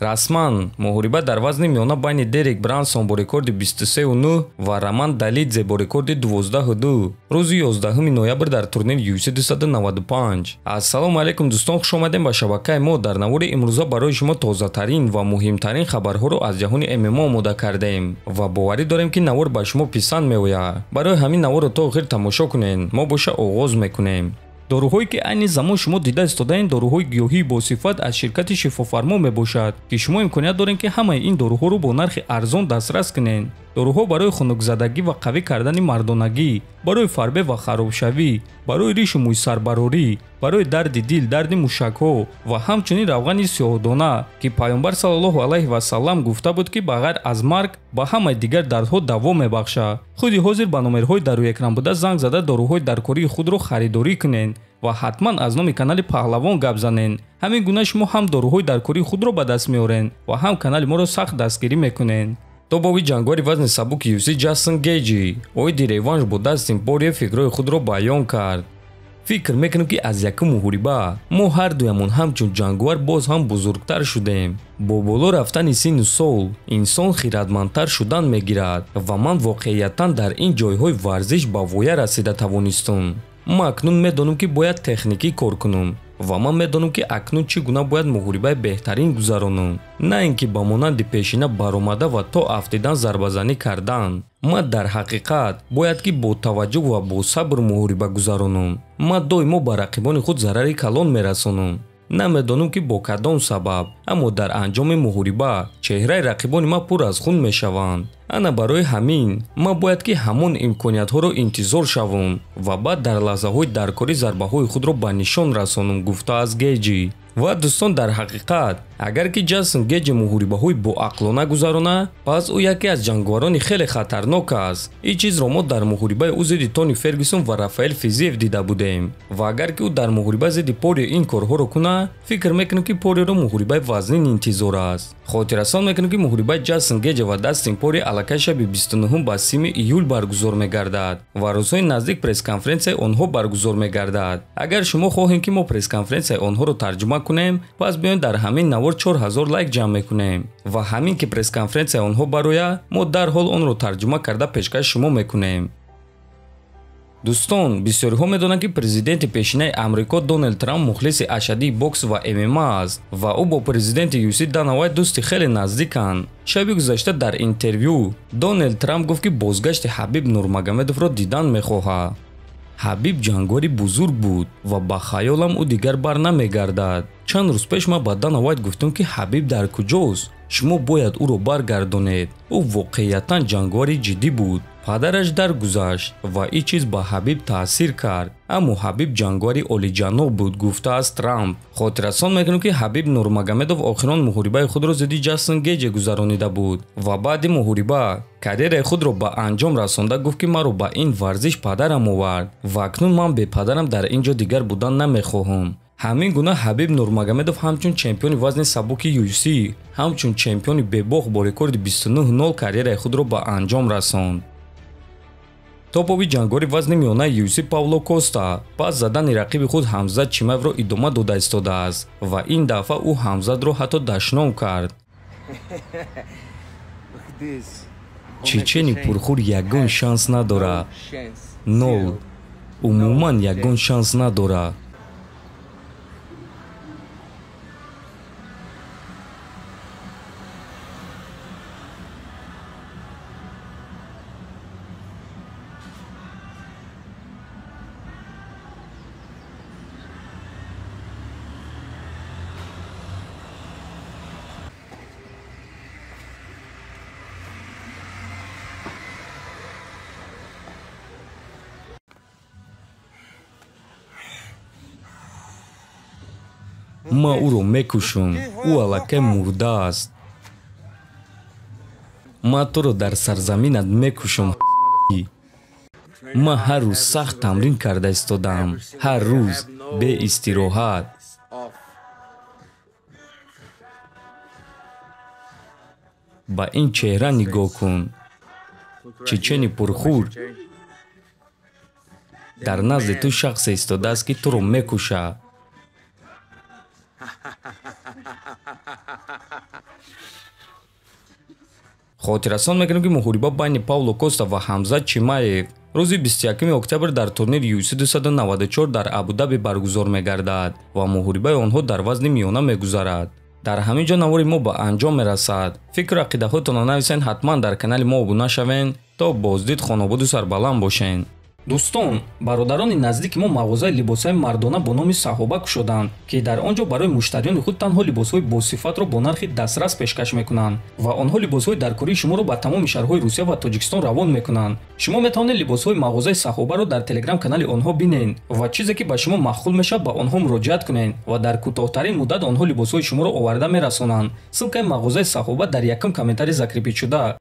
Расман муҳориба дар вазни миёна байни Дерек Брансон бо рекорди 23-9 ва Роман Долидзе бо рекорди 12-2 рӯзи 11 ноябр дар турнири UFC 295. Ассалому алайкум дӯстон, хуш омадем ба шабакаи мо. Дар навори имрӯза барои шумо тозатарин ва муҳимтарин хабарҳоро аз ҷаҳони ММА омода кардаем ва боварӣ дорем, ки навор ба шумо писанд меояд. Барои ҳамин наворро то охир тамошо кунед. Мо боша оғоз мекунем. Доруҳое ки айни замон шумо дида истодаед, доруҳои гиёҳии босифат аз ширкати Шифофармо мебошад, ки шумо имконият доред, ки ҳамаи ин доруҳоро бо нархи арзон дастрас кунед. Доруҳо барои хунукзадагӣ ва қавӣ кардани мардонагӣ, барои фарбе ва харобшавӣ, барои ришу мӯйсарбарорӣ, барои дарди дил, дарди мушакҳо ва ҳамчунин равғани сиёҳдона, ки Пайғамбар саллаллоҳу алайҳи васаллам гуфта буд, ки ба ғайр аз марг ба ҳамаи дигар дардҳо даво мебахшад. Худи ҳозир ба номерҳои дар рӯи экран буда занг зада доруҳои даркории худро харидорӣ кунед ва ҳатман аз номи канали Паҳлавон гап занед. Ҳамин гуна шумо ҳам доруҳои даркории худро ба даст меоред ва ҳам канали моро сахт дастгирӣ мекунед. Тобови ҷангвари вазни сабуки UFC Ҷастин Гейҷи оиди реванш бо Дастин Порье фикрҳои худро баён кард. Фикр мекунем, ки аз якум муҳориба мо ҳардуямон ҳамчун ҷангвар боз ҳам бузургтар шудем. Бо боло рафтани синну сол инсон хиратмандтар шудан мегирад ва ман воқеиятан дар ин ҷойҳои варзиш ба воя расида тавонистум. Ман акнун медонам, ки бояд техникӣ кор кунам ва ман медонам, ки акнун чӣ гуна бояд муҳорибаи беҳтарин гузаронам, на ин ки ба монанди пешина баромада ва то афтидан зарбазанӣ кардан. Ман дар ҳақиқат бояд ки бо таваҷҷӯҳ ва бо сабр муҳориба гузаронам. Ман доимо ба рақибони худ зарари калон мерасонам. Намедонам, ки бо кадом сабаб, аммо дар анҷоми муҳориба чеҳраи рақибони ман пур аз хун мешаванд. Ана барои ҳамин ман бояд ки ҳамон имкониятҳоро интизор шавам ва баъд дар лаҳзаҳои даркорӣ зарбаҳои худро ба нишон расонам, гуфтааст Гейҷи. Ва дӯстон, дар ҳақиқат агар ки Ҷастин Гейҷи муҳорибаҳои боақлона гузарона, пас ӯ яке аз ҷангварони хеле хатарнок аст. Ин чизро мо дар муҳорибаи ӯ зидди Тони Фергюсон ва Рафаэл Физиев дида будем. Ва агар ки ӯ дар муҳориба зидди Порье ин корҳоро кунад, фикр мекунем, ки Порьеро муҳорибаи вазнин интизор аст. Хотиррасон мекунем, ки муҳорибаи Ҷастин Гейҷи ва Дастин Порье аллакай шаби 29 ба 30 июл баргузор мегардад ва рӯзҳои наздик пресс-конференсияи онҳо баргузор мегардад. Агар шумо хоҳем, ки мо пресс-конференсияи онҳоро тарҷума кунем, пас биёед дар ҳамин навор 4000 лайк ҷамъ мекунем ва ҳамин ки пресс-конференсияи онҳо барояд, мо дарҳол онро тарҷума карда пешкаш шумо мекунем. Дӯстон, бисёриҳо медонанд, ки президенти пешинаи Амрико Доналд Трамп мухлиси ашаддии бокс ва ММА аст ва ӯ бо президенти UFC Дана Уайт дӯсти хеле наздиканд. Шаби гузашта дар интервю Доналд Трамп гуфт, ки бозгашти Ҳабиб Нурмагомедовро дидан мехоҳад. Ҳабиб ҷангвари бузург буд ва ба хаёлам ӯ дигар бар намегардад. Чанд рӯз пеш ман ба Дана Уайт гуфтам, ки Ҳабиб дар куҷост? Шумо бояд ӯро баргардонед. Ӯ воқеиятан ҷангвари ҷиддӣ буд. Падараш даргузашт ва ин чиз ба Ҳабиб таъсир кард. Аммо Ҳабиб ҷангвари олиҷаноб буд, гуфтааст Трамп. Хотиррасон мекунем, ки Ҳабиб Нурмагомедов охирон муҳорибаи худро зидди Ҷастин Гейҷи гузаронида буд ва баъди муҳориба карьераи худро ба анҷом расонда гуфт, ки маро ба ин варзиш падарам овард ва акнун ман бепадарам дар ин ҷо дигар будан намехоҳам. Ҳамин гуна Ҳабиб Нурмагомедов ҳамчун чемпиони вазни сабуки UFC, ҳамчун чемпиони бебох бо рекорди 29-0 карьераи худро ба анҷом расонд. Топови ҷангвари вазни миёнаи UFC Пауло Коста пас задани рақиби худ Ҳамзат Чимаевро идома дода истодааст ва ин дафъа ӯ Ҳамзатро ҳатто дашном кард. Чечени пурхур ягон шанс надорад. Нол. Умуман ягон шанс надорад. Ман ӯро мекушам. Ӯ аллакай мурдааст. Ман туро дар сарзаминат мекушам. Ман ҳар рӯз сахт тамрин карда истодаам. Ҳар рӯз беистироҳат. Ба ин чеҳра нигоҳ кун. Чечени пурхур. Дар назди ту шахсе истодааст, ки туро мекушад. Хотиррасон мекунем, ки муҳориба байни Пауло Коста ва Ҳамзат Чимаев рӯзи 21 октябр дар турнири UFC 294 дар Абудаби баргузор мегардад ва муҳорибаи онҳо дар вазни миёна мегузарад. Дар ҳамин ҷо навори мо ба анҷом мерасад. Фикру ақидаҳотонро нависен, ҳатман дар канали мо обуна шавен. То боздид хонободу сарбаланд бошен. Дӯстон, бародарони наздики мо мағозаи либосҳои мардона бо номи Саҳоба кушоданд, ки дар он ҷо барои муштариёни худ танҳо либосҳои босифатро бо нархи дастрас пешкаш мекунанд ва онҳо либосҳои даркории шуморо ба тамоми шаҳрҳои Русия ва Тоҷикистон равон мекунанд. Шумо метавонед либосҳои мағозаи Саҳобаро дар телеграм-канали онҳо бинед ва чизе ки ба шумо маъқул мешавад, ба онҳо муроҷиат кунед ва дар кӯтоҳтарин муддат онҳо либосҳои шуморо оварда мерасонанд. Ссылкаи мағозаи Саҳоба дар якум комментарий закрепить шуда.